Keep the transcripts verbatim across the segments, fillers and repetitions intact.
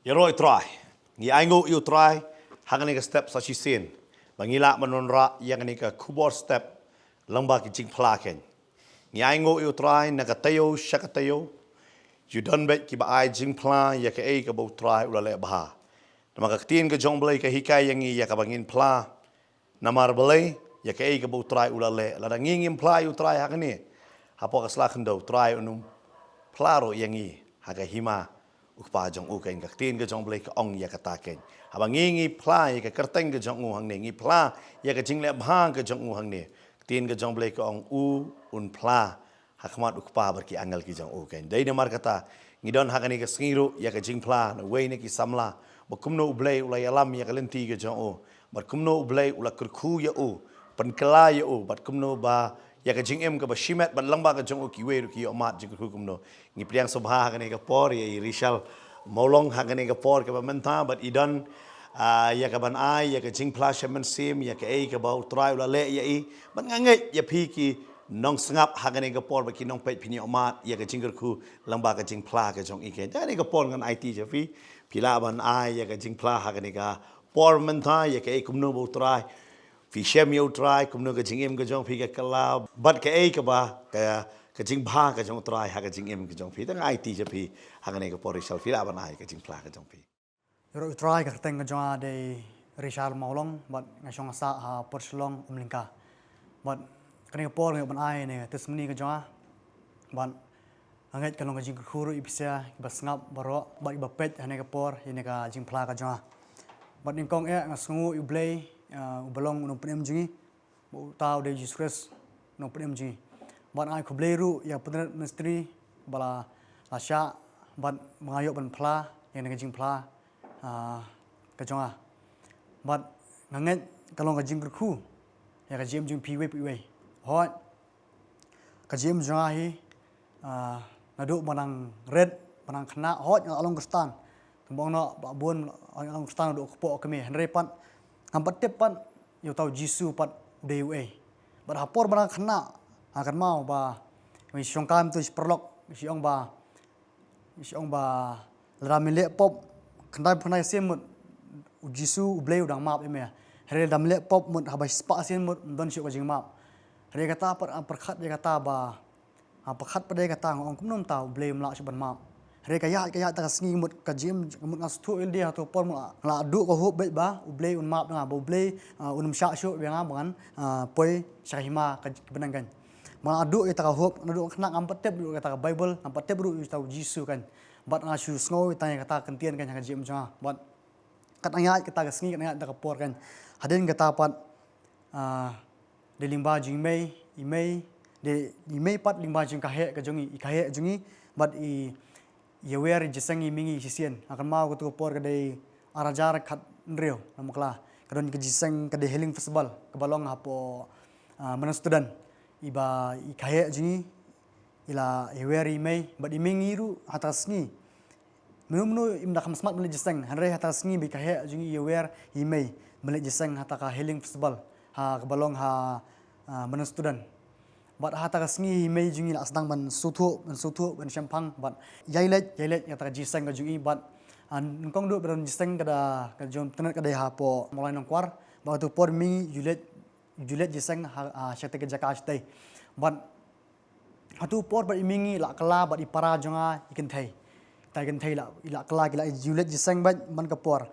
Ïaroh ïa u Trai. Ngi ainguh ïa u Trai ha kane ka step sa shisien ba ngi lah ban wanrah ïa kane ka khubor step lyngba ki jingphla keiñ. Ngi ainguh ïa u Trai na ka taïew sha ka taïew. Ïa u don bad kiba ai jingphla ïa kaei kaba u Trai u la leh bha. Namar ka ktien ka jong u Blei ka hikai ïa ngi ïa kaba ngin phla. Namar balei, ïa kaei kaba u Trai u la leh, lada ngi ngim phla ïa u Trai ha kane, hapoh ka sla khyndew u Trai un ym phla ruh ïa ngi ha ka hima u Kpa jong u keiñ. Ka ktien ka jong u Blei ka ong ïa kata keiñ. Haba ngi ngi phla ïa ka kyrteng ka jong u hangne, ngi phla ïa ka jingleh bha ka jong u hangne, ktien ka jong u Blei ka ong u un phla ha khmat u Kpa bad ki angel ki jong u keiñ. Dei namar kata ngi don ha kane ka sngi ruh ïa ka jingphla na uwei na ki samla ba kumno u Blei u la ïalam ïa ka lynti ka jong u, bad kumno u Blei u la kyrkhu ïa u, pynkylla ïa u, bad kumno ba ïa ka jingim kaba shimet bad lyngba ka jong u kiwei ruh ki ïoh mad jingkyrkhu kumno. Ngi pdiang sngewbha ha kane ka por ïa i Rishal Mawlong ha kane ka por kaba mynta bad i don, ah, ïa kaban ai ïa ka jingphla sha mynsiem ïa kaei kaba u Trai u la leh ïa i. Bad nga ngeit ïa phi ki nongsngap ha kane ka por bad ki nongpeit phin ïoh mad ïa ka jingkyrkhu lyngba ka jingphla ka jong i keiñ. Te ha kane ka por ngan aiti sha phi, phi lah ban ai ïa ka jingphla ha kane ka por mynta ïa kaei kumno ba u Trai phi shem ïa u Trai, kumno ka jingim ka jong phi ka kylla bad kaei kaba ka, ka jingbha ka jong u Trai ha ka jingim ka jong phi. Te nga aiti sha phi ha kane ka por, Rishal, phi lah ban ai ka jingphla ka jong phi. Ïaroh ïa u Trai, ka kyrteng ka jong nga dei Rishal Mawlong bad nga shong sah ha Port Shillong, Umlyngka. Bad kane ka por nga ïoh ban ai ne testimony ka jong nga. Bad nga ngeit ka long ka jingkyrkhu ruh ïa phi sa kiba sngap baroh bad kiba peit ha kane ka por ïa kane ka jingphla ka jong nga. Bad nyngkong eh nga sngewnguh ïa u Blei, ah, uba long u nongpynim jong ngi, ba uta u dei u Jisu Khrist u nongpynim jong ngi. Bad nga ai khublei ruh ïa ka Pyndret Ministry ba la, la shah bad ba nga ïoh ban phla ïa kane ka jingphla, ah, ka jong nga. Bad nga ngeit ka long ka jingkyrkhu ïa ka jingim jong phi iwei pa iwei. Hooid, ka jingim jong nga hi, ah, naduh ba nga dang rit, ba nga dang khynnah, hooid nga la long Khristan. Tang ba ong noh ba bun, ah, nga la long Khristan naduh kpoh kmie. Hynrei pat ngam pat tip pat ïa uta u Jisu pat u dei uei. Bad ha por ba nga dang khynnah, nga kynmaw ba ngi shongkai mynta sha paralok, ngi ong ba, ngi ong ba lada me leh pop khyndai phew khyndai sien mut, u Jisu u Blei u dang map ïa me. Hynrei lada me leh pop mut haba shispah sien mut, ym don shuh ka jingmap. Hynrei kata pat nga pyrkhat ïa kata ba, nga pyrkhat pat ïa kata, nga ong kumno mynta u Blei um lah shuh ban map. Hynrei ka ïaid, ka ïaid ta ka sngi mut ka jingim, mut nga sngewthuh ïa lade ha tu ka por mut nga la duh ka hope beit ba u Blei un map ïa nga, ba u Blei, ah, un ym shah shuh ïa nga ba ngan, ah, poi sha ka hima ka, ka bneng keiñ. Ba nga la duh ïa ta ka hope, nga la duh, kane ngam pat tip ruh ïa kata ka Baibl, ngam pat tip ruh ïa uta u Jisu keiñ. Bad nga shu sngew ïa ta, ïa kata ka ktien keiñ ha ka jingim jong nga. Bad kat nga ïaid kata ka sngi, kat nga ïaid kata ka por keiñ, hadien kata pat, ah, dei lyngba jong i mei, i mei, dei i mei pat lyngba jong ka heh ka jong i, i ka heh jong i, bad i ïawer ïa ka jingïaseng i mihngi shisien. Nga kynmaw katu ka por ka dei ar hajar khathynriew, lada ngam bakla. Ka don ka jingïaseng, ka dei Healing Festival kaba long hapoh, ah, Madan Student. Iba i ka heh jong i i la ïawer ïa i mei bad i mihngi ruh ha ta ka sngi. Mynno mynno im da kham smat ban leit jingïaseng, hynrei ha ta ka sngi ba i ka heh jong i i ïawer ïa i mei ban leit jingïaseng ha ta ka Healing Festival ha kaba long ha, ah, Madan Student. Bad ha ta ka sngi i mei jong i la sdang ban sngewthuh, ban sngewthuh, ban shemphang bad ïai leit, ïai leit ïa ta ka jingïaseng ka jong i bad, ah, nyngkong duh ba don jingïaseng ka da, ka jong Pyndret ka dei hapoh Mawlai Nongkwar. Bad ha tu ka por i mihngi i ju leit, i ju leit jingïaseng ha, ah, shatei ka jaka shatei. Bad ha tu ka por bad i mihngi i la kylla bad i para jong nga i kynthei. Kita i kynthei i la, i la kylla, ki la ju leit jingïaseng bad man ka por.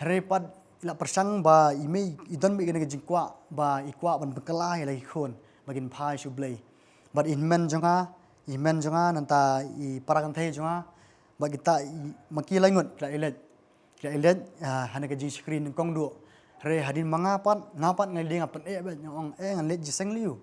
Hynrei pat i la pyrshang ba i mei i don bad kane ka jingkwah ba i kwah ban pynkylla ïa la ki khun ba kin phai sha u Blei. Bad i hynmen jong nga, i hynmen jong nga nangta i para kynthei jong nga, bad kita i, ma ki lai ngut ki la ïaleit. Ki la ïaleit, ah, ha kane ka jingshakri nyngkong duh. Hynrei hadien ma nga pat, nga pat nga la dei nga pyneh beit, nga ong, eh, ngan leit jingïaseng lei ïoh.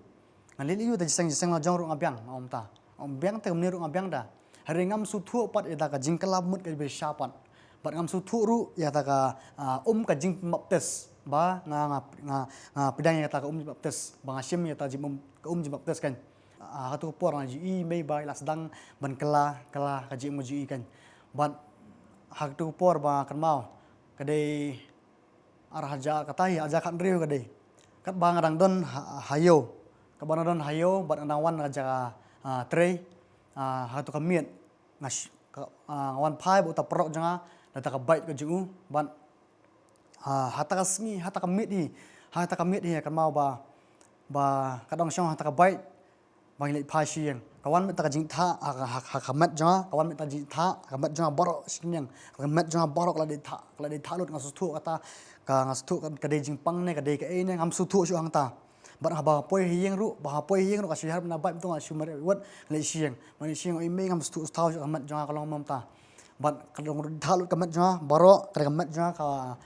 Ngan leit lei ïoh, te jingïaseng, jingïaseng la jong ruh nga biang, nga ong ta. Ong biang te kumne ruh nga biang da. Hynrei ngam sngewthuh pat ïa ta ka jingkylla mut kaba shisha pat. Bad ngam sngewthuh ruh ïa ta ka, ah, um ka jingbaptis. Ba nga, nga, nga, nga pdiang ïa ta ka um jingbaptis. Ba nga shim ïa ta jingum, ka um jingbaptis keiñ. Ah, ha tu ka por nga ju ïohi i mei ba i la sdang ban kylla, kylla ka jingim nga ju ïohi keiñ. Bad ha tu ka por ba nga kynmaw ka dei ar hajar, kata hi ar hajar khathynriew ka dei. Katba nga dang don ha, ha ïew. Katba nga dang don ha ïew bad nga dang wan na ka jaka, ah, trei, ah, ha tu ka miet. Nga sh-, ka, ah, nga wan phai bad uta u paralok jong nga. kata ka bait ka jong u, bad, ah, ha kata ka sngi, ha kata ka miet hi, ha kata ka miet hi, kynmaw ba, ba ka dang shong ha kata ka bait, ba ngi leit phai sha ïing. Ka wan beit kata ka jingthah ha, ha, ha, ha ka met jong nga, ka wan beit kata ka jingthah ha ka met jong nga baroh shi khñiang. Ka met jong nga baroh ka la dei thah, ka la dei thah lut, nga sngewthuh kata, ka, nga sngewthuh ka, ka dei jingpang ne, ka dei kaei ne, ngam sngewthuh shuh hangta. Bad haba poi ha ïing ruh, ba ha poi ha ïing ruh ka shu ïarap na bait, mynta nga shu mareh wat leit sha ïing. Ba leit sha ïing, oi mei, ngam sngewthuh shuh, ka met jong nga ka long kumta. Bad ka long ruh thah lut ka met jong nga baroh, ka dei ka met jong nga ka,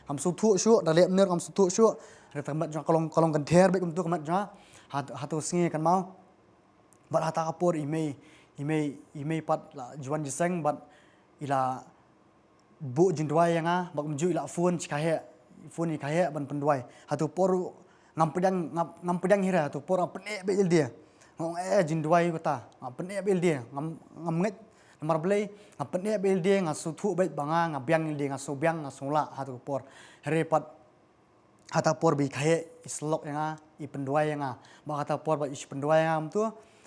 ngam sngewthuh shuh, da leh mynne ruh ngam sngewthuh shuh. Ka dei ka met jong nga ka long, ka long kynther beit kumta ka met jong nga. Ha, ha kata ka sngi kynmaw. Bad ha kata ka por i mei, i mei, i mei pat la ju wan jingïaseng bad i la buh jingduwai ïa nga, bad kumjuh i la phone sha ka heh, phone ïa ka heh ban pynduwai. Ha kata ka por ruh ngam pdiang, ngam, ngam pdiang hi re, ha kata ka por nga pyneh beit ïalade. Nga ong eh jingduwai kata, nga pyneh beit ïalade, ngam, ngam ngeit namar balei, nga pyneh beit ïalade, nga sngewthuh beit ba nga, nga biang ïalade, nga sngew biang, nga sngew lah ha kata ka por. Hynrei pat ha kata ka por ba i ka heh i syllok ïa nga, i pynduwai ïa nga. Bad ha kata ka por ba i shu pynduwai ïa nga kumta,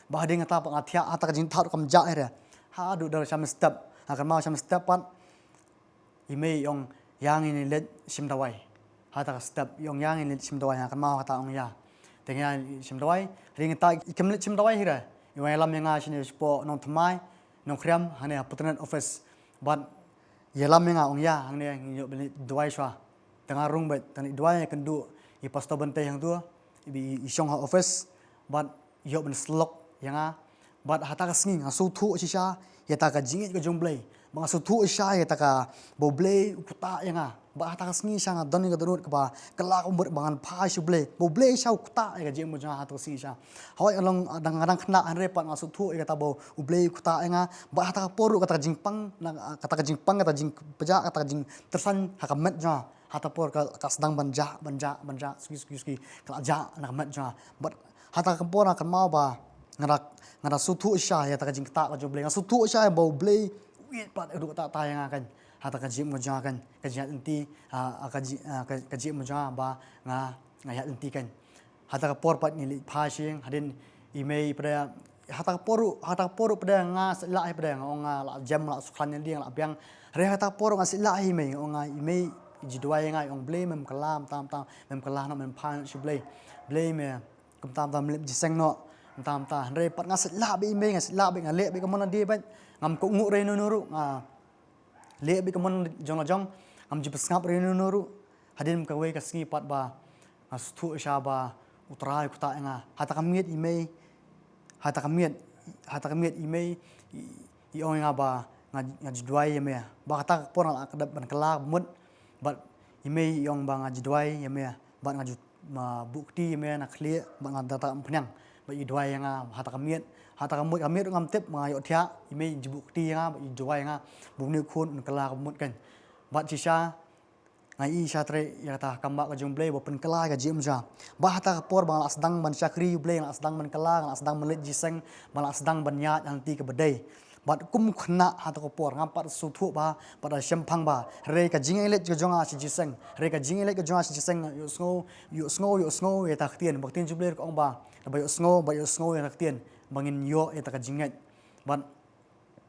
bad hadien kata pat nga thiah, ha kata ka jingthah ruh kam jah hi re. Haduh da sha mynstep, nga kynmaw sha mynstep pat i mei i ong ïa ngin leit shim dawai. Ha kata ka step i ong ïa ngin leit shim dawai, nga kynmaw kata ong ïa. Te nga ïa shim dawai, hadien kata i kam leit shim dawai hi re. I wan ïalam ïa nga shane shapoh Nongthymmai, Nongkhriam, hangne ha Pytreneit office. Bad ïalam ïa nga, ong ïa, hangne ngin ïoh ban leit duwai shuwa. Te nga rung beit, te nga leit duwai, ïakynduh i Pastor Bantei hangto, i, i, i shong ha office, bad ïoh ban syllok ïa nga. Bad ha kata ka sngi nga sngewthuh shisha ïa kata ka jingngeit ka jong U Blei. Bad nga sngewthuh shisha ïa kata kaba U Blei u ktah ïa nga. Bad ha kata ka sngi shisha nga don ïa ka dohnud kaba kylla ka mut ba ngan phai sha U Blei. Ba U Blei shisha u ktah ïa ka jingim ka jong nga ha kata ka sngi shisha. Hooid nga long, ah, dang, nga dang khynnah hynrei pat nga sngewthuh ïa kata ba U Blei u ktah ïa nga. Bad ha kata ka por ruh kata ka jingpang, na, ah, kata ka jingpang, kata ka jingpjah, kata ka jingtyrsan ha ka met jong nga. Ha kata ka por ka, ka sdang ban jah, ban jah, ban jah, suki, suki, suki, ka la jah na ka met jong nga. Bad ha kata ka por nga kynmaw ba nga da, nga da sngewthuh shisha ïa kata ka jingktah ka jong U Blei. Nga sngewthuh shisha ba U Blei u ïeit pat ruh kata kata ïa nga kan. Ha kata ka jingim ka jong nga kan. Ka jingïaid lynti, ah, ah, ka ji-, ah, ka, ka jingim ka jong nga ba nga, nga ïaid lynti kan. Ha kata ka por pat ngi leit phai sha ïing, hadien i mei pat, ha kata ka por ruh, ha kata ka por ruh pat nga sngewlah hi pat, nga ong nga la jem, la sngewkhlaiñ ïalade, nga la biang. Hynrei ha kata ka por ruh nga sngewlah hi mei, nga ong nga i mei, i ju duwai ïa nga, i ong Blei mem kylla, mynta mynta mem kylla noh, mem phai noh sha U Blei. Blei me, kumta mynta mem leit jingïaseng noh, mynta mynta. Hynrei pat nga sngewlah beit i mei, nga sngewlah beit, nga leh beit ka mon lade beit. Ngam kohnguh re ïano ïano ruh, nga leh beit ka mon jong la jong, ngam ju pynsngap re ïano ïano ruh. Hadien kawei ka sngi pat ba nga sngewthuh shisha ba U Trai u ktah ïa nga. Ha kata ka miet i mei, ha kata ka miet, ha kata ka miet i mei i, i ong ïa nga ba nga, nga ju duwai ïa me. Bad ha kata ka por nga la kdep ban kylla ka mut. Bad i mei i ong ba nga ju duwai ïa me. Bad nga ju, ma, buh kti ïa me na khlieh, bad nga da tah umphniang. Bad i duwai ïa nga ha kata ka miet, ha kata ka mut, ka miet ruh ngam tip, ba nga ïohthiah, i mei i ju buh kti ïa nga, bad i duwai ïa nga ba une u khun un kylla ka mut kan. Bad shisha nga ïohi shisha trei ïa kata ka kam ka jong U Blei ba pynkylla ïa ka jingim jong nga. Bad ha kata ka por ba nga la sdang ban shakri U Blei, nga la sdang ban kylla, nga la sdang ban leit jingïaseng, ba nga la sdang ban ïaid ha lynti kaba dei. Bad kum u khynnah ha kata ka por ngam pat sngewthuh bha, pat da shemphang bha. Hynrei ka jingïaleit ka jong nga sha jingïaseng, hynrei ka jingïaleit ka jong nga sha jingïaseng, ïohsngew, ïohsngew, ïohsngew ïa kata ka ktien. Bad ka ktien jong U Blei ruh ka ong ba, ba ïohsngew, ba ïohsngew ïa kata ka ktien, ba ngin ïoh ïa kata ka jingngeit. Bad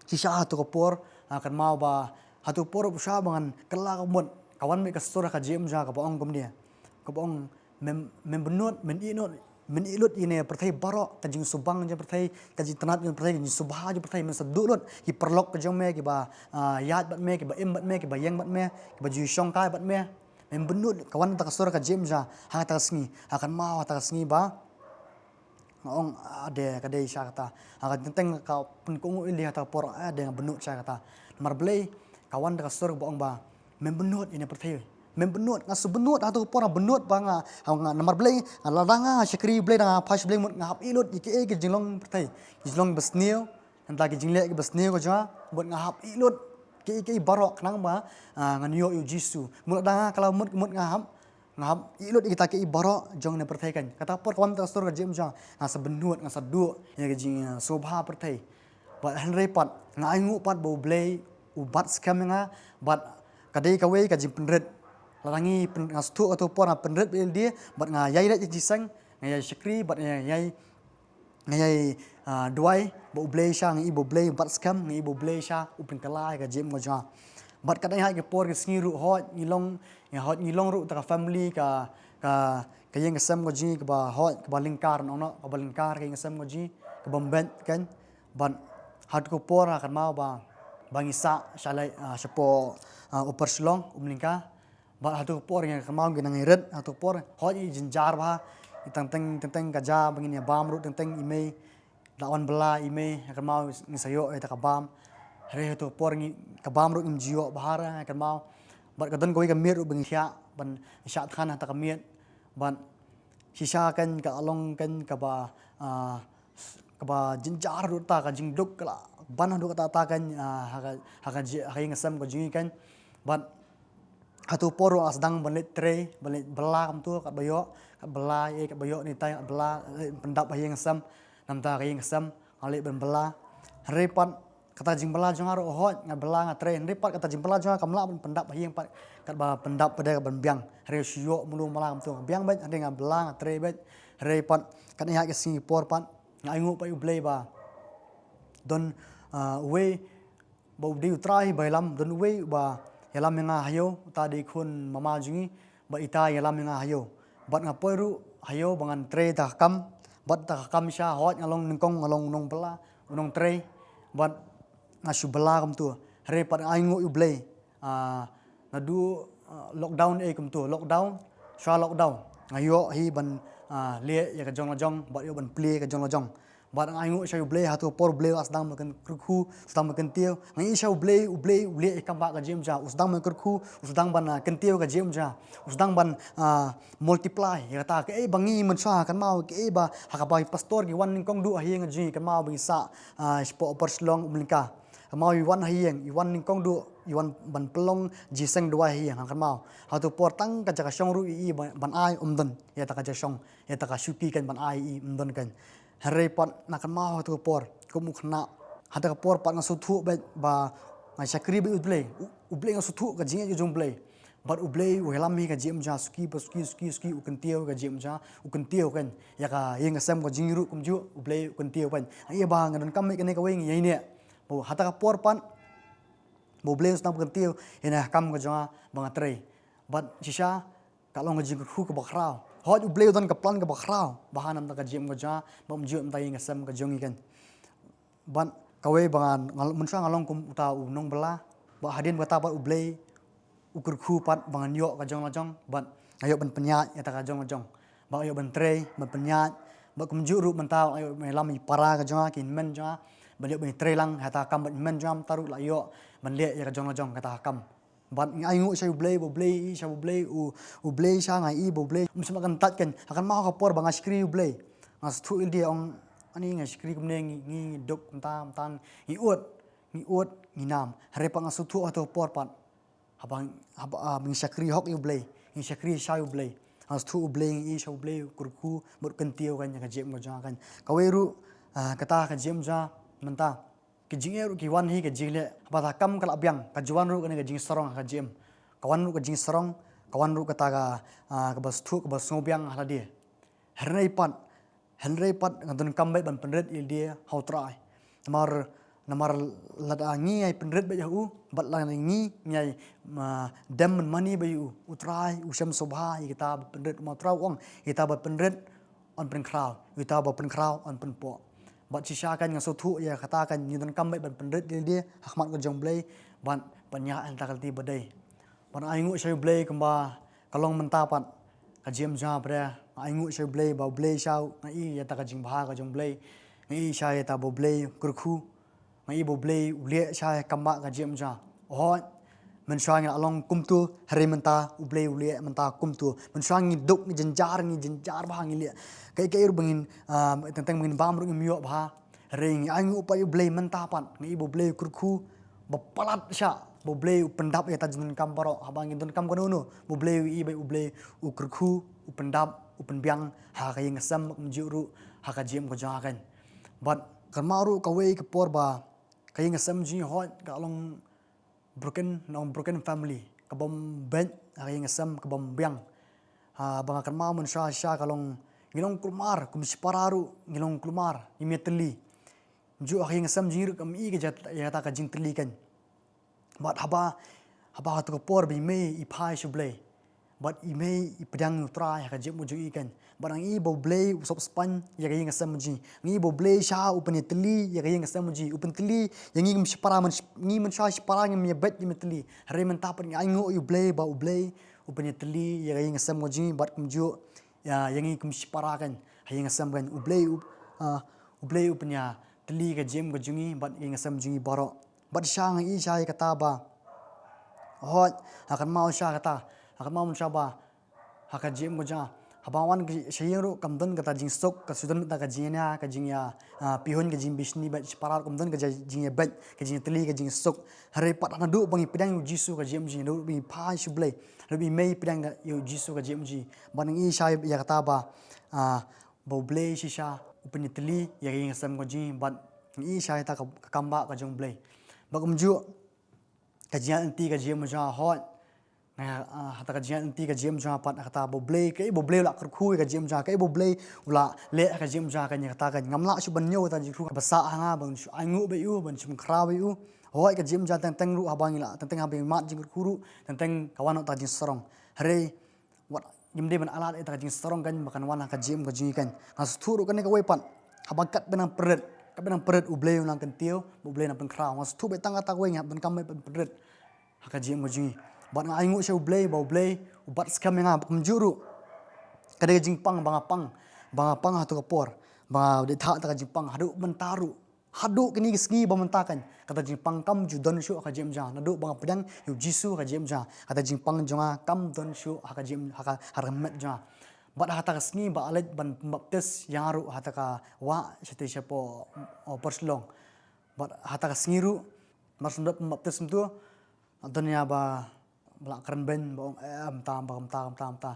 shisha ha kata ka por, ah, kynmaw ba ha kata ka por shisha ba ngan kylla ka mut, ka wan beit ka sur ha ka jingim jong nga kaba ong kumne. Kaba ong mem, mem bynnud, men ïehnoh, men ïehnoh ïa kane ka pyrthei baroh, ka jingsuba jong ka pyrthei, ka jingtnat jong ka pyrthei, ka jingsngewbha jong ka pyrthei, men sa duh lut ki paralok ka jong me kiba, ah, ïaid bad me, kiba im bad me, kiba ïeng bad me, kiba ju shongkai bad me. Mem bynnud, ka wan kata ka sur ha ka jingim jong nga ha kata ka sngi, ha kynmaw ha kata ka sngi ba nga ong, ah, de, ka dei shisha kata. Ha ka teng teng ka pynkohnguh ïalade ha kata ka por, ah, de nga bynnud shisha kata. Namar balei, ka wan kata ka sur ba ong ba mem bynnud ïa kane ka pyrthei. Mem bynnud, nga shu bynnud ha kata ka por, nga bynnud ba nga, nga, namar balei, nga lada nga shakri Blei, lada nga phai sha Blei mut nga hap ïehnoh ïa kiei kiei ki jinglong pyrthei, ki jinglong basniew, nangta ki jingleh kiba sniew ka jong nga, mut nga hap ïehnoh kiei kiei baroh khnang ba, ah, ngan ïoh ïa U Jisu. Mut lada nga kylla mut, mut nga hap, nga hap ïehnoh ïa kita kiei baroh jong kane ka pyrthei kan. Kata ka por ka wan kata ka sur ha ka jingim jong nga, nga sa bynnud, nga sa duh ïa ka jing, ah, sngewbha pyrthei. Bad hynrei pat nga ainguh pat ba U Blei u bat skhem ïa nga, bad ka dei kawei ka jingpynrit. Lada ngi pyn-, nga sngewthuh ha kata ka por nga pynrit beit ïalade, bad nga ïai leit jingïaseng, nga ïai shakri, bad nga ïai, nga ïai, ah, duwai, ba U Blei shisha, nga i ba U Blei u bat skhem, nga i ba U Blei shisha u pynkylla ïa ka jingim ka jong nga. Bad katne ha ki por ki sngi ruh hoi ngi long, ngi hoi ngi long ruh ta ka family ka, ka, ka ïing ka sem ka jong ngi kaba hoi kaba lyngkar nong noh, kaba lyngkar ka ïing ka sem ka jong ngi, kaba mbet kan. Bad ha tu ka por ha kynmaw ba, ba ngi sah shalai, ah, shapoh, ah, Upper Shillong, Umlyngka. Bad ha tu ka por ngi kynmaw ngi nang rit, ha tu ka por hoi i jynjar bha, i teng teng, teng teng ka ja ba ngin ïa bam ruh teng teng i mei, la wan bylla i mei, ha kynmaw ngi sa ïoh ïa ta ka bam. Hynrei ha tu ka por ngi ka bam ruh ngim ju ïoh bha ha kynmaw. Bad ka don kawei ka miet ruh ba ngi thiah ban shah than ha ta ka miet. Bad shisha kan ka long kan kaba, ah, kaba jynjar ruh ta ka jingduk ka la ban haduh katta katta kan, ah, ha ka, ha ka ji-, ha ka ïing ka sem ka jong ngi kan. Bad ha tu por ruh nga sdang ban leit trei, ban leit bylla kumtu, kat ba ïoh, kat bylla, eh, kat ba ïoh ni tai, kat bylla, eh, pyndap ha ïing sem, namar ta ka ïing sem, nga leit ban bylla. Hynrei pat kata jingbylla jong nga ruh hoi, nga bylla nga trei, hynrei pat kata jingbylla jong nga kam lah ban pyndap ha ïing pat, kat ba pyndap pat de ban biang, hynrei shu ïoh mano mala kumtu, nga biang beit, hynrei nga bylla nga trei beit, hynrei pat, katne ha ki sngi por pat, nga ainguh pat ïa U Blei ba don, ah, uwei, ba u dei U Trai ba ïalam, don uwei ba ïalam ïa nga ha ïew, uta dei khun mama jong ngi, ba ita ïalam ïa nga ha ïew. Bad nga poi ruh ha ïew ba ngan trei ta ka kam, bad ta ka kam sha hoi nga long nyngkong nga long u nongbylla, u nongtrei, bad nga shu bylla kumtu. Hynrei pat nga ainguh ïa U Blei, ah, naduh, ah, lockdown eh kumtu, lockdown, shuwa lockdown. Nga ïoh hi ban, ah, leh ïa ka jong la jong, bad ïoh ban plie ïa ka jong la jong. Bad nga ainguh sha U Blei ha tu ka por U Blei u la sdang ban kyrkhu, u sdang ban kyntiew. Nga ïohi sha U Blei, U Blei u leh ïa ka kam ba ka jingim jong nga. U sdang ban kyrkhu, u sdang ban, ah, kyntiew ka jingim jong nga. U sdang ban, ah, multiply ïa kata kaei ba ngi mynshuwa kynmaw kaei ba ha kaba ki pastor ki wan nyngkong duh ha ïing ka jong ngi kynmaw ba ngi sah, ah, shapoh Upper Shillong Umlyngka. Kynmaw i wan ha ïing, i wan nyngkong duh, i wan ban pynlong jingïaseng duwai ha ïing, nga kynmaw. Ha tu ka por tang ka jaka shong ruh i, i ban, ban ai um don, ïa ta ka jaka shong, ïa ta ka shuki kan ban ai i um don kan. Hynrei pat nga kynmaw ha tu ka por, kum u khynnah. Ha tu ka por pat nga sngewthuh beit ba nga shakri beit U Blei, U, U Blei nga sngewthuh ka jingïeit ka jong U Blei. Bad U Blei u ïalam hi ka jingim jong nga suki pa suki, suki, suki, u kyntiew ka jingim jong nga, u kyntiew kan. Ïa ka ïing ka sem ka jong ngi ruh kumjuh, U Blei u kyntiew kan. Nga ïohi ba nga donkam beit kane kawei ngi ïa ine. Ba ha ta ka por pat, ba U Blei u sdang ban kyntiew ïa kane ka kam ka jong nga ba nga trei. Bad shisha, ka long ka jingkyrkhu kaba khraw. Hooid U Blei u don ka plan kaba khraw ba ha namar ka jingim ka jong nga, ba kumjuh namar ka ïing ka sem ka jong ngi kan. Bad kawei ba nga, nga, mynshuwa nga long kum uta u nongbylla, bad hadien kata pat U Blei u kyrkhu pat ba ngan ïoh ka jong la jong, bad nga ïoh ban pynïaid ïa ta ka jong la jong. Bad nga ïoh ban trei, ban pynïaid, bad kumjuh ruh mynta nga ïoh ban ïalam ïa i para ka jong nga, ki hynmen jong nga, ban ïoh ban trei lang ïa ta ka kam bad hynmen jong nga, mynta ruh la ïoh ban leh ïa ka jong la jong kata ka kam. Bad nga ainguh sha U Blei, ba U Blei, sha U Blei, U, U Blei sha nga i, ba U Blei um shym la kyntait kan. Ha kynmaw ka por ba nga shakri U Blei, nga sngewthuh ïa lade, ong ani nga shakri kumne ngi, ngi duk mynta, mynta ngi ud, ngi ud, ngi nam. Hynrei pat nga sngewthuh ha tu ka por pat, haba, haba, ah, ngi shakri hok ïa U Blei, ngi shakri sha U Blei, nga sngewthuh U Blei, ngi i sha U Blei u kyrkhu bad u kyntiew kan ïa ka jingim ka jong nga kan. Kawei ruh, ah, kata ka jingim jong nga mynta, ki jingeh ruh ki wan hi ka jingleh, haba ta ka kam ka la biang, ka ju wan ruh kane ka jingsarong ha ka jingim. Ka wan ruh ka jingsarong, ka wan ruh kata ka, ah, kaba sngewthuh, kaba sngewbiang ha lade. Hynrei pat, hynrei pat nga donkam beit ban pynrit ïa lade ha U Trai. Namar, namar lada ngi ïai pynrit beit ha u, bad lada ngi, ngi ïai, ah, dem mynmane beit ha u, U Trai u shem sngewbha ïa kita ba pynrit, namar U Trai u ong, ïa kita ba pynrit yn pynkhraw, ïa kita ba pynkhraw yn pynpoh. Bad shisha kan nga sngewthuh ïa kata kan, ngi donkam beit ban pynrit ïa lade ha khmat ka jong U Blei, bad pynïaid ha ta ka lynti ba dei. Bad nga ainguh sha U Blei kumba ka long mynta pat ka jingim jong nga pat, nga ainguh sha U Blei ba U Blei sha u, nga i ïa ta ka jingbha ka jong U Blei, nga i sha ïa ta ba U Blei u kyrkhu, nga i ba U Blei u leh sha ïa ka kam ba ka jingim jong nga. Hooid, mynshuwa ngi la long kumtu, hynrei mynta U Blei u leh mynta kumtu. Mynshuwa ngi duk, ngi jynjar, ngi jynjar bha, ngi leh kaei kaei ruh ba ngin, ah, teng teng ba ngin bam ruh ngim ïoh bha. Hynrei ngi ainguh pat ïa U Blei mynta pat, nga i ba U Blei u kyrkhu ba palat sha, ba U Blei u pyndap ïa ta jingdonkam baroh, haba ngi donkam kano kano, ba U Blei u i ba U Blei u kyrkhu, u pyndap, u pynbiang ha ka ïing ka sem, kumjuh ruh ha ka jingim ka jong nga kan. Bad kynmaw ruh kawei ka por ba ka ïing ka sem jong ngi hooid ka long broken, nong broken family, ka bym beit ha ka ïing ka sem, ka bym biang. Ha, ba nga kynmaw mynshuwa shisha ka long, ngi long kulmar, kum shipara ruh ngi long kulmar, ngim ïatylli. Kumjuh ha ka ïing ka sem jong ngi ruh kam i ka jat, ïa kata ka jingtylli kan. Bad haba, Haba ha tu ka por ba i mei i phai sha u Blei, bad i mei i pdiang ïa u Trai ha ka jingim ka jong i kan. Bad nga i ba u Blei u sop spang ïa ka ïing ka sem ka jong i. Nga i ba u Blei shisha u pynïatylli ïa ka ïing ka sem ka jong i. U pynïatylli ïa ngi ngim shipara, man ngi man shisha shipara ngim ïa beit ngim ïatylli. Hynrei mynta pat nga ainguh ïa u Blei ba u Blei u pynïatylli ïa ka ïing ka sem ka jong i bad kumjuh ïa, ïa ngi kum shipara kan ha ïing ka sem kan. U Blei u, ah, u Blei u pynïatylli ka jingim ka jong i bad ïing ka sem jong i baroh. Bad shisha nga i shisha ïa kata ba hooid, ha kan mut shisha kata, ha kan mut shisha ba ha ka jingim ka jong nga, haba wan sha ïing ruh kam don kata jingsuk, ka shu don kata ka jingïa, ka jingïa, ah, pynhun, ka jingbishni bad shipara ruh kam don ka jingïabeit, ka jingïatylli, ka jingsuk. Hynrei pat naduh ba ngi pdiang ïa u Jisu ha ka jingim jong ngi, naduh ba ngi phai sha u Blei, naduh ba i mei i pdiang ïa u Jisu ha ka jingim jong ngi, bad nga i shisha ïa kata ba, ah, ba u Blei shisha u pynïatylli ïa ka ïing ka sem ka jong ngi, bad nga i shisha ïa kata ka, ka kam ba ka jong u Blei. Bad kumjuh ka jingïaid ka jingim jong nga hooid. Nga, ah, ha kata ka jingïaid ka jingim jong nga pat kata ba u Blei, kaei ba u Blei u la kyrkhu ïa ka jingim jong nga, kaei ba u Blei u la leh ha ka jingim jong nga, kan ïa kata kan ngam lah shuh ban ñiew kata ka jingkyrkhu ba sah ha nga ban shu ainguh bad u, ban shu khraw bad u. Hooid ka jingim jong nga teng teng ruh haba ngi la, teng teng haba ngi mad jingkyrkhu ruh, teng teng ka wan noh kata ka jingsarong. Hynrei wat ngim dei ban ailad ïa kata ka jingsarong kan ba kan wan ha ka jingim ka jong ngi kan. Nga sngewthuh ruh kane kawei pat, haba katba nang pynrit, katba nang pynrit u Blei u nang kyntiew, u Blei u nang pynkhraw. Nga sngewthuh ba tang kata kawei nga hap donkam ban pynrit ha ka jingim ka jong ngi. Bad nga ainguh sha u Blei ba u Blei u bat skhem ïa nga, bad kumjuh ruh ka dei ka jingpang ba nga pang, ba nga pang ha tu ka por, ba nga dei thah kata ka jingpang haduh mynta ruh. Haduh kine ki sngi ba mynta kan, kata jingpang kam ju don shuh ha ka jingim jong nga. Naduh ba nga pdiang ïa u Jisu ha ka jingim jong nga, kata jingpang jong nga kam don shuh ha ka jingim, ha ka, ha ka met jong nga. Bad ha kata ka sngi ba la leit ban pynbaptis ïa nga ruh ha kata ka wah shatei shapoh, oh, Port Shillong. Bad ha kata ka sngi ruh, mar shu dep pynbaptis mynta, nga don ïa ba, ba la kren beiñ ba ong, eh, mynta, ba mynta, mynta, mynta.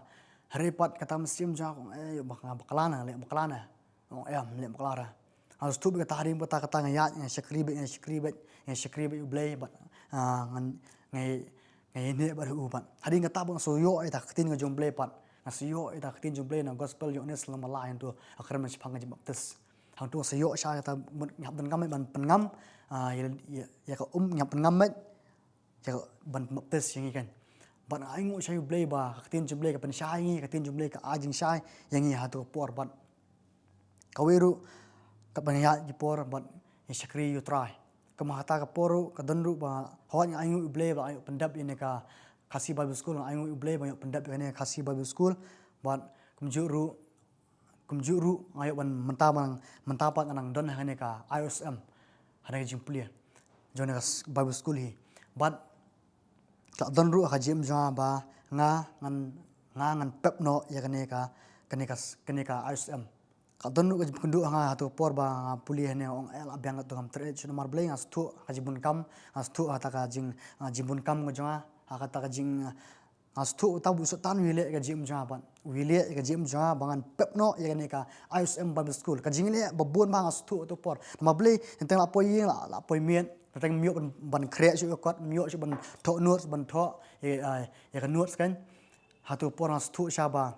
Hynrei pat kata mynsiem jong nga ka ong, eh, ba nga bakla na, leh bakla na. Ong, eh, leh bakla ra. Nga sngewthuh ba kata hadien kata, kata nga ïaid, nga shakri bad, nga shakri bad, nga shakri bad u Blei bad, ah, ngan, nga, nga ïaineh bad u bad. Hadien kata ba nga shu ïoh ïa kata ka ktien ka jong u Blei pat. Nga shu ïoh ïa kata ka ktien jong u Blei na gospel Ïoannis lynnong ba lai hangto, ha ka kren ban shaphang ka jingbaptis. Hangto nga shu ïoh shisha ïa kata, nga hap donkam ban pynngam, ah, ïa, ïa, ïa ka um, nga hap pynngam bad ïa ban baptis ïa ngi kan. Bad nga ainguh sha u Blei ba ka ktien jong u Blei ka pynshai ïa ngi, ka ktien jong u Blei ka ai jingshai ïa ngi ha tu ka por bad kawei ruh, katba nga ïaid ki por bad ïa shakri ïa u Trai. Kum ha kata ka por ruh ka don ruh ba hooid nga ainguh u Blei ba nga ïoh pyndep ïa kane ka Khasi Bible School, nga ainguh u Blei ba nga ïoh pyndep ïa kane ka Khasi Bible School. Bad kumjuh ruh, kumjuh ruh nga ïoh ban mynta, ban, mynta pat nga nang don ha kane ka I O S M, ha kane ka jingpule jong kane ka s-, Bible School hi. Bad ka don ruh ha ka jingim jong nga ba nga ngan, nga ngan pep noh ïa kane ka, kane ka s-, kane ka I O S M. Ka don ruh ka jingpynkynduh ha nga ha tu ka por ba nga pule hangne, nga ong, eh, la biang katto, ngam treh shuh namar Blei. Nga sngewthuh ka jingbun kam, nga sngewthuh kata ka jing, ah, jingbun kam ka jong nga, ha kata ka jing, ah, nga sngewthuh uta u Soitan u ïaleh ïa ka jingim jong nga bad u ïaleh ïa ka jingim jong nga ba ngan pep noh ïa kane ka I O S M Bible School. Ka jingïaleh ba bun ba nga sngewthuh ha tu ka por. Namar Blei, teng teng la poi ïing, la, la poi miet, teng teng ym ïoh ban, ban khreh shuh ïa ka kot, ym ïoh shuh ban thoh notes, ban thoh ïa, ah, ïa ka notes kan. Ha tu ka por nga sngewthuh shisha ba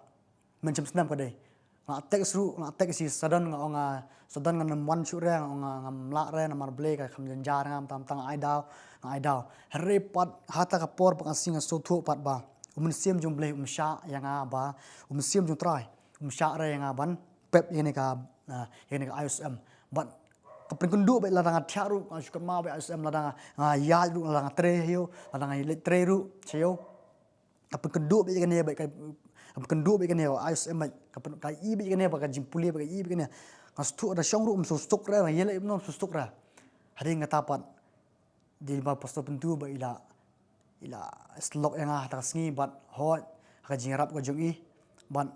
mynsiem snem ka dei. Nga text ruh, nga text ïa i Sadon, nga ong, ah, Sadon, ngan ym wan shuh re, nga ong, ah, ngam lah re namar Blei ka kham jynjar ïa nga, mynta mynta nga ai daw, nga ai daw. Hynrei pat ha kata ka por pat nga sngew, nga sngewthuh pat ba u Mynsiem jong u Blei um shah ïa nga ba, u Mynsiem jong u Trai um shah re ïa nga ban pep ïa kane ka, ah, ïa kane ka I O S M. Bad ka pynkynduh beit, lada nga thiah ruh nga shu kynmaw beit I O S M, lada nga, nga ïaid ruh, lada nga trei ha ïew, lada nga leit trei ruh sha ïew. Ka pynkynduh beit ïa kane beit, ka, ka pynkynduh beit ïa kane I O S M beit, ka pyn-, ka i beit ïa kane beit, ka jingpule beit, ka i beit ïa kane. Nga sngewthuh da shong ruh ym suk re, nga ïaleh ïa u nong ym suk re. Hadien kata pat, dei ba Pastor Pyntu ba i la, i la syllok ïa nga ha kata ka sngi bad hooid, ha ka jingïarap ka jong i bad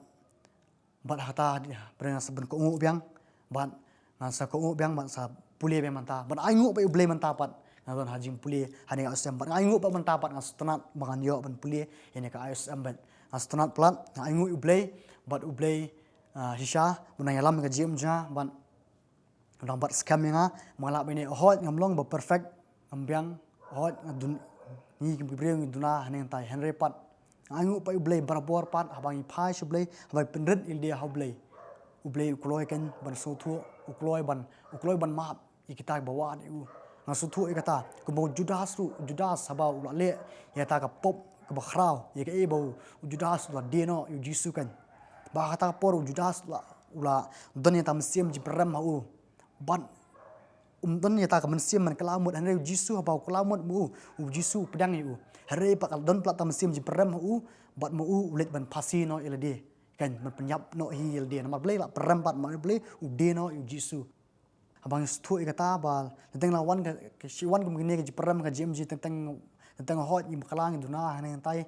Bad hata, pyrshah nga sa pynkohnguh biang, bad nga sa kohnguh biang, bad sa pule biang mynta. Bad nga ainguh pat ïa u Blei mynta pat nga don ha jingpule ha kane ka I O S M. Bad nga ainguh pat mynta pat nga sngewtynnat ba ngan ïoh ban pule ïa kane ka I O S M bad nga sngewtynnat palat, nga ainguh ïa u Blei, bad u Blei, ah, shisha u nang ïalam ïa ka jingim jong nga, bad u nang bat skhem ïa nga, ba nga lah ban ïa, hooid ngam long ba perfect, ngam biang, hooid nga dun, ngi ki briew ngi duna haneng hangtai, hynrei pat nga ainguh pat ïa u Blei barabor pat, haba ngi phai sha u Blei, haba ngi pynrit ïalade ha u Blei, u Blei u kloi kein ban sngewthuh, u kloi ban, u kloi ban map ïa kita kiba wad ïa u. Nga sngewthuh ïa kata, kumba u Judas ruh, u Judas haba u la leh ïa kata ka pop kaba khraw, ïa kaei ba u Judas u la die noh ïa u Jisu kan. Ba ha kata ka por u Judas u la, u la don ïa kata ka mynsiem jingpyrem ha u. Bad um don ïa kata ka mynsiem ban kylla mut, hynrei u Jisu haba u kylla mut ma u, u Jisu u pdiang ïa u. Hynrei pat ka la don palat kata ka mynsiem jingpyrem ha u, bad ma u u leit ban phasi noh ïa lade. Kan, ban pynïap noh hi ïa lade. Namar balei? La pyrem pat, namar balei? U die noh ïa u Jisu. Haba ngi sngewthuh ïa kata ba, teng teng la wan ka, ka shi wan kum kane ka jingpyrem ka jingim jong ngi, teng teng, teng teng hooid ngi bakla ngi duna hangne hangtai,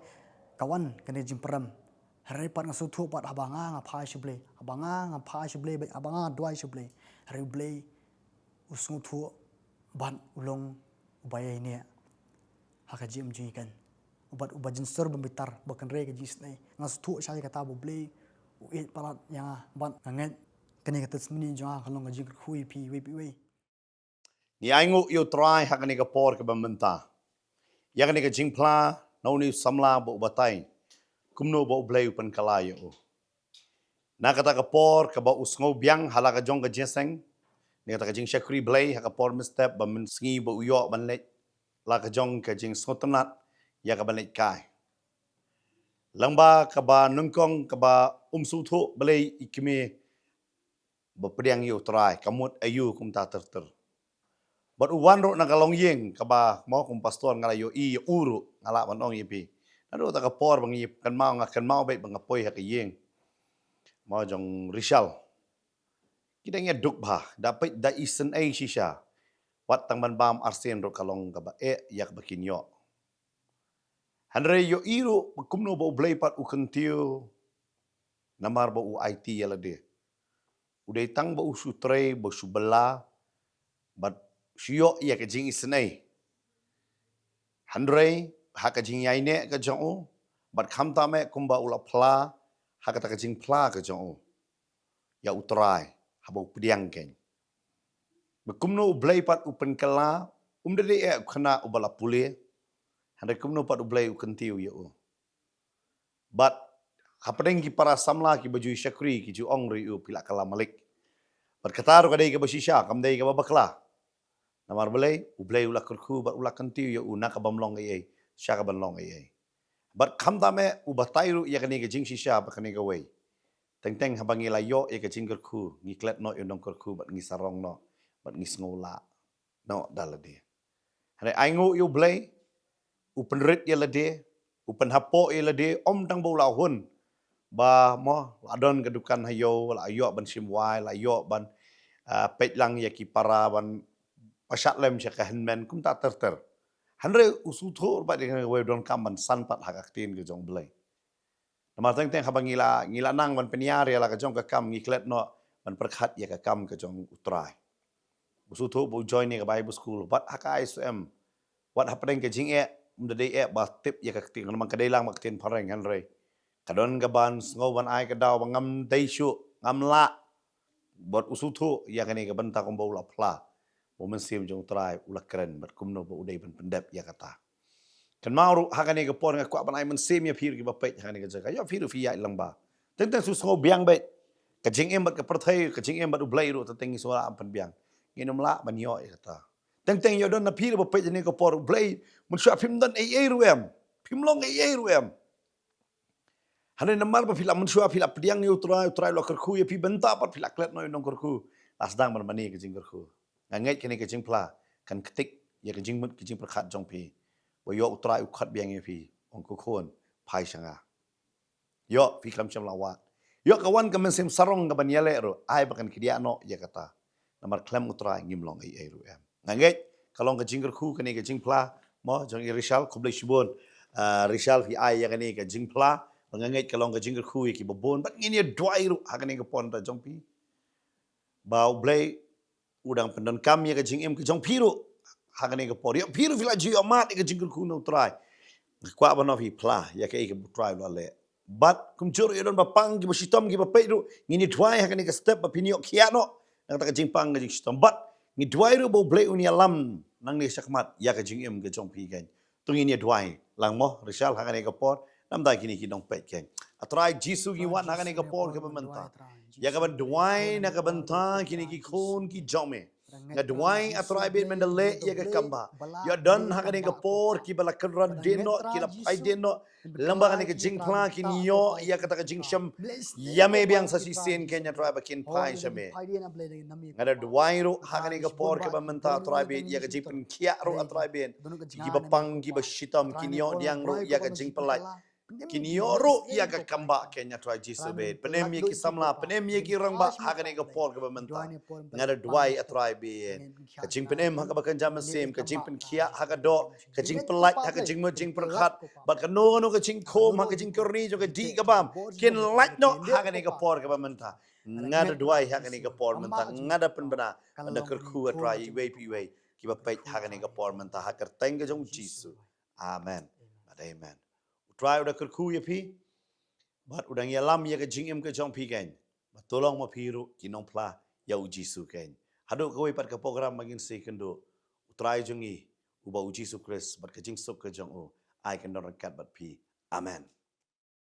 ka wan kane ka jingpyrem. Hynrei pat nga sngewthuh pat haba nga nga phai sha U Blei. Haba nga nga phai sha U Blei, bad haba nga nga duwai sha U Blei, hynrei U Blei u sngewthuh bad u long uba ïaineh ha ka jingim jong ngi kan. Bad uba jynjar, uba bitar, uba kynrei ka jingisynei. Nga sngewthuh shai ïa kata ba U Blei u ïeit palat ïa nga bad nga ngeit kane ka testimony jong nga ka long ka jingkyrkhu ïa phi iwei pa iwei. Ngi ainguh ïa U Trai ha kane ka por kaba mynta. Ïa kane ka jingphla na une u samla ba u batai kumno ba U Blei u pynkylla ïa u. Na kata ka por kaba u sngew biang ha la ka jong ka jingïaseng, na kata ka jingshakri Blei ha ka por mynstep ba mynsngi ba u ïoh ban leit la ka jong ka jingsngewtynnat ïa ka ban leit kai. Lyngba kaba nyngkong kaba um sngewthuh balei i kmie ba pdiang ïa U Trai, ka mut aïu kumta ter ter. Bad u wan ruh na ka longïing kaba mo kum pastor nga la ïohi ïa u ruh, nga lah ban ong ïa phi. Naduh kata ka por ba ngi kynmaw, nga kynmaw beit ba nga poi ha ka ïing mo jong Rishal. Ki dang ïa duk bha, da peit da isynei shisha. Wat tang ban bam arsien ruh ka long kaba eh ïa kaba kin ïoh. Hynrei ïohi ruh ba kumno ba U Blei pat u kyntiew namar ba u aiti ïa lade. U dei tang ba u shu trei, ba u shu bylla bad shu ïoh ïa ka jingisynei. Hynrei ha ka jingïaineh ka jong u, bad khamtam eh kumba u la phla ha kata ka jingphla ka jong u ïa U Trai haba u pdiang kein. Ba kumno U Blei pat u pynkylla, um da dei eh u khynnah uba la pule, hynrei kumno pat U Blei u kyntiew ïa u. Bad hapdeng ki para samla kiba ju shakri ki ju ong ruh ïa u, phi la kylla malik. Bad kata ruh ka dei kaba shisha, kam dei kaba bakla. Namar balei? U Blei u la kyrkhu bad u la kyntiew ïa u na ka bym long ei ei sha ka ban long ei ei. Bad khamtam eh u batai ruh ïa kane ka jingshisha bad kane kawei. Teng teng haba ngi la ïoh ïa ka jingkyrkhu, ngi klet noh ïa u nongkyrkhu bad ngi sarong noh bad ngi sngew lah noh da lade. Hynrei ainguh ïa U Blei, u pynrit ïa lade, u pynhapoh ïa lade, ym tang ba u la hun ba mo la don ka dukan ha ïew, la ïoh ban shim wai, la ïoh ban, ah, peit lang ïa ki para ban pashat lem sha ka hynmen kumta ter ter. Hynrei u sngewthuh bad ïa kawei, u donkam ban san pat ha ka ktien ka jong U Blei. Namar teng teng haba ngi la, ngi la nang ban pynïar ïa la ka jong ka kam, ngi klet noh ban pyrkhat ïa ka kam ka jong U Trai. U sngewthuh ba u join ïa ka Bible school, wat ha ka I S M, wat hapdeng ka jingeh, um da dei eh ba tip ïa ka ktien, namar ka dei lang ba ka ktien phareng, hynrei ka don ka ban sngew ban ai ka daw ba ngam dei shuh, ngam lah. Bad u sngewthuh ïa kane ka bynta kumba u la phla ba u Mynsiem jong U Trai u la kren bad kumno ba u dei ban pyndep ïa kata. Kynmaw ruh ha kane ka por nga kwah ban ai mynsiem ïa phi ruh kiba peit ha kane ka jaka. Ïa phi ruh phi ïaid lyngba. Teng teng shu sngew biang beit. Ka jingim bad ka pyrthei, ka jingim bad U Blei ruh teng teng ngi sngewlah ban pynbiang. Ngin ym lah ban ïoh ïa kata. Teng teng ïoh don na phi ruh ba peit ha kane ka por, U Blei, mynshuwa phim don ei ei ruh em. Phim long ei ei ruh em. Hynrei namar ba phi la mynshuwa phi la pdiang ïa U Trai, U Trai u la kyrkhu ïa phi, bynta pat phi la klet noh ïa u nongkyrkhu. La sdang ban mane ka jingkyrkhu. Nga ngeit kane ka jingphla kan ktik ïa ka jingmut ka jingpyrkhat jong phi. Ba ïoh U Trai u khot biang ïa phi, ong, ko khun, phai sha nga. Ïoh phi khlem shym la wad. Ïoh ka wan ka mynsiem sarong ka ban ïaleh ruh, ai ba kan khie noh ïa kata. Namar khlem U Trai ngim long ei ei ruh em. Nga ngeit ka long ka jingkyrkhu kane ka jingphla mo jong i Rishal, khublei shibun. Ah, Rishal, phi ai ïa kane ka jingphla. Ba nga ngeit ka long ka jingkyrkhu ïa kiba bun. Bad ngin ïa duwai ruh ha kane ka por ta jong phi, ba U Blei u dang pyndonkam ïa ka jingim ka jong phi ruh ha kane ka por. Ïa phi ruh phi la ju ïohmad ïa ka jingkyrkhu na U Trai. Nga kwah ban ong phi phla ïa kaei kaba U Trai u la leh. Bad kumjuh ruh ïa don ba pang kiba shitom kiba peit ruh, ngin ïa duwai ha kane ka step ba phin ïoh khiah noh na kata ka jingpang ka jingshitom. Bad ngi duwai ruh ba U Blei un ïalam nangne shakhmat ïa ka jingim ka jong phi kan. To ngin ïa duwai lang mo, Rishal, ha kane ka por, namar kine ki nongpeit kan. A Trai Jisu, ngi wan ha kane ka por kaba mynta ïa ka ban duwai na ka bynta kine ki khun ki jong me. Nga duwai, A Trai Blei, men da leh ïa ka kam ba ïoh don ha kane ka por, kiba la kynran dien noh, ki la phai dien noh lyngba kane ka jingphla, kin ïoh ïa kata ka jingshem ïa me biang sa shisien kein, A Trai, ba kin phai sha me. Nga da duwai ruh ha kane ka por kaba mynta, A Trai Blei, ïa ka jingpynkhiah ruh, A Trai Blei, kiba pang, kiba shitom, kin ïoh diang ruh ïa ka jingpyllait, kin ïoh ruh ïa ka kam ba kein, A Trai Jisu Blei. Pynim ïa ki samla, pynim ïa ki rangbah ha kane ka por kaba mynta. Nga da duwai, A Trai Blei, ka jingpynim ha kaba kynja mynsiem, ka jingpynkhiah ha ka doh, ka jingpyllait ha ka jingmut jingpyrkhat, bad kano kano ka jingkhum ha ka jingkyrni jong ka dih ka bam, kin lait noh ha kane ka por kaba mynta. Nga da duwai ha kane ka por mynta, nga da pynbna, nga da kyrkhu, A Trai, ïa iwei pa iwei kiba peit ha kane ka por mynta, ha ka kyrteng ka jong U Jisu. Amen. Bad amen. U Trai u da kyrkhu ïa phi bad u dang ïalam ïa ka jingim ka jong phi kein, bad to long ma phi ruh ki nongphla ïa U Jisu kein. Haduh kawei pat ka program ba ngin sa ïakynduh, U Trai jong ngi, uba U Jisu Khrist, bad ka jingsuk ka jong u, ai kan don ryngkat bad phi. Amen.